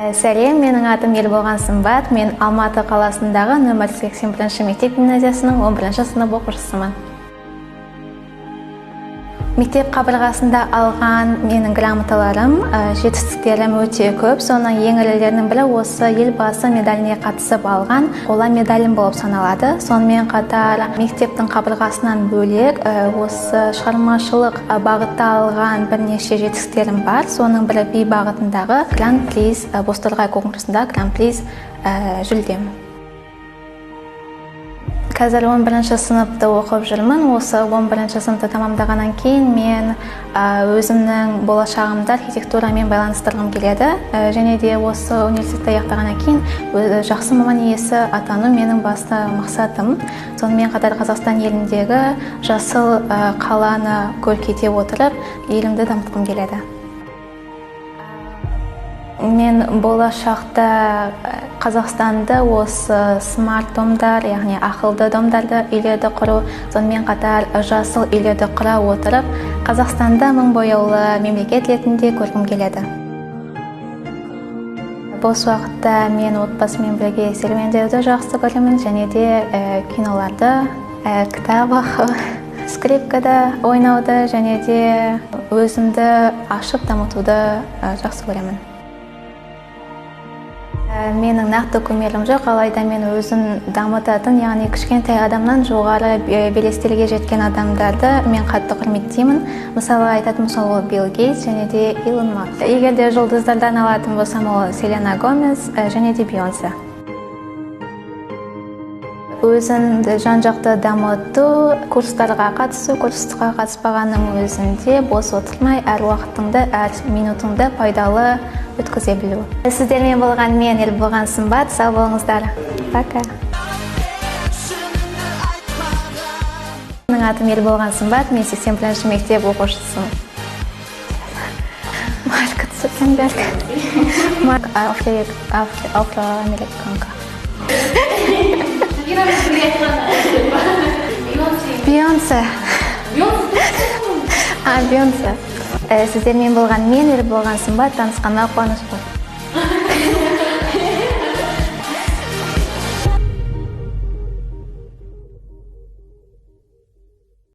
Сәлем, менің атым Елболған Сымбат. Мен Алматы қаласындағы нөмір 81 мектеп гимназиясының 11 сынып оқушысымын. Мектеп қабырғасында алған менің грамоталарым, жетістіктерім өте көп. Соның ең ірілерінің бірі осы Елбасы медаліне қатысып алған қола медалім болып саналады. Сонымен қатар мектептің қабырғасынан бөлек осы шығармашылық бағытта алған бірнеше жетістіктерім бар. Соның бірі би бағытындағы Гран-приз, Бозторғай конкурсында Гран-приз жүлдем. Қазір 11 сыныпты оқып жүрмін. Осы 11 сыныпты тамамдағаннан кейін мен өзімнің болашағымды архитектурамен байланыстырғым келеді. Және де осы университетті аяқтағаннан кейін жақсы маман иесі атану менің басты мақсатым. Сонымен қатар Қазақстан еліндегі жасыл қаланы көркейте отырып, елімді дамытқым келеді. Мен болашақта Қазақстанды осы смарт домдар, яғни ақылды домдарды, үйлерді құру, сонымен қатар жасыл үйлерді құра отырып, Қазақстанды мың бояулы мемлекет ретінде көргім келеді. Бос уақытта мен отбасыммен бірге серуендеуді жақсы көремін, және де киноларды, кітап оқу, скрипкада ойнауды және де өзімді ашып дамытуды жақсы көремін. Менің нақты кумирім жоқ, алайда мен өзім дамытатын, яғни кішкентай адамнан жоғары белестерге жеткен адамдарды мен қатты құрметтеймін. Мысалы айтатын болсам, ол Билл Гейтс және де Илон Маск. Егер де жұлдыздардан алатын болсам, ол Селена Гомес және де Бейонсе. Өзімді жан-жақты дамыту, курстарға қатысу, курсқа қатыспағанның өзінде бос отырмай, әр уақытыңды, әр минутыңды пайдалы өткізе білу. Сіздермен болған мен, Елболған Сымбат. Сау болыңыздар. Пока. Менің атым Елболған Сымбат, мен 81 мектеп оқушысымын. Марк Цукерберг. Марк афроамериканка. Бейонсе. Бейонсе. Сіздермен болған мен, Елболған Сымбат, танысқаныма қуаныштымын.